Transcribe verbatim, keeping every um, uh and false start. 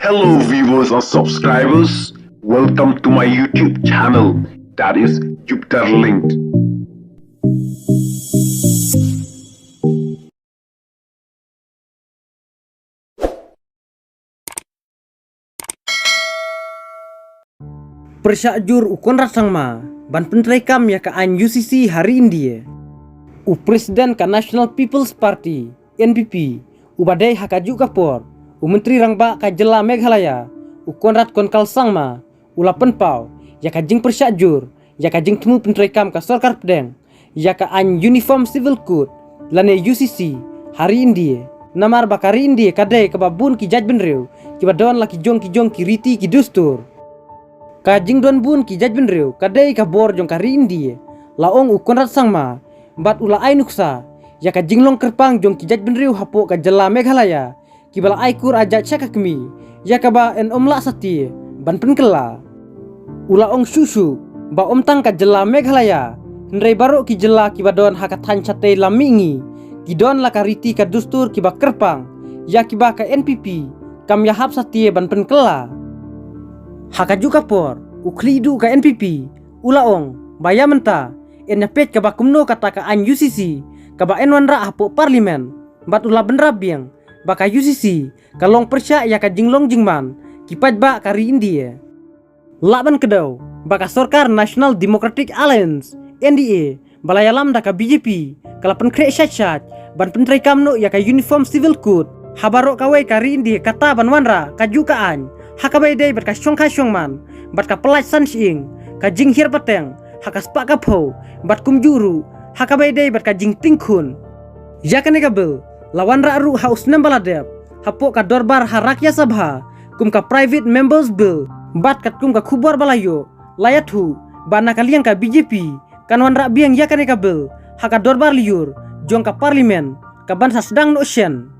Hello, viewers and subscribers. Welcome to my YouTube channel, that is Jupiter Linked. Pyrshah jur u Conrad Sangma ban pyntreikam ïa ka aiñ U C C ha ri India. U President ka National People's Party, N P P, uba dei ha kajuh ka por u Myntri Rangbah ka jylla Meghalaya, u Conrad Konkal Sangma, u la pynpaw ïa ka jingpyrshah jur ïa ka jingthmu pyntreikam ka sorkar pdeng ïa ka aiñ Uniform Civil Code lane U C C ha ri India. Namar ba ka ri India ka dei kaba bun ki jaitbynriew kiba don la ki jong ki jong ki riti ki dustur. Ka jingdon bun ki jaitbynriew ka dei ka bor jong ka ri India, la ong u Conrad Sangma, bad u la ai nuksa ïa ka jinglong kyrpang jong ki jaitbynriew hapoh ka jylla Meghalaya kiba la ai kur ajat sha ka kmie ïa kaba yn ym lah satia ban pynkylla. U la ong shuh shuh ba ym tang ka jylla Meghalaya, hynrei baroh ki jylla kiba don ha ka thaiñ shatei lam mihngi ki don la ka riti ka dustur kiba kyrpang ïa kiba ka N P P kam ïahap satia ban pynkylla. Ha kajuh ka por u khlieh duh ka N P P u la ong ba ïa mynta yn ïa peit kaba kumno kata ka aiñ U C C kaba yn wanrah hapoh Parliament, bad u la bynrap biang ba ka U C C ka long pyrshah ïa ka jinglong jingman ki paidbah ka ri India. Lah ban kdew ba ka sorkar National Democratic Alliance, N D A, ba la ïalam da ka B J P ka la pynkhreh shait shait ban pyntreikam noh ïa ka Uniform Civil Code ha baroh kawei ka ri India kata ban wanrah kajuh ka aiñ ha kaba ïadei bad ka shongkha shongman, bad ka pyllait san shyieng, ka jinghiar pateng ha ka spah ka phew, bad kumjuh ruh ha kaba ïadei bad ka jingtieng khun. Ïa kane ka bill la wanrah ruh ha u snem ba la dep hapoh ka dorbar ha Rajya Sabha kum ka Private Members Bill, bad katkum ka khubor ba la ïoh la ïathuh ba na ka liang ka B J P kan wanrah biang ïa kane ka bill ha ka dorbar lyiur jong ka Parliament kaban sa sdang noh shen.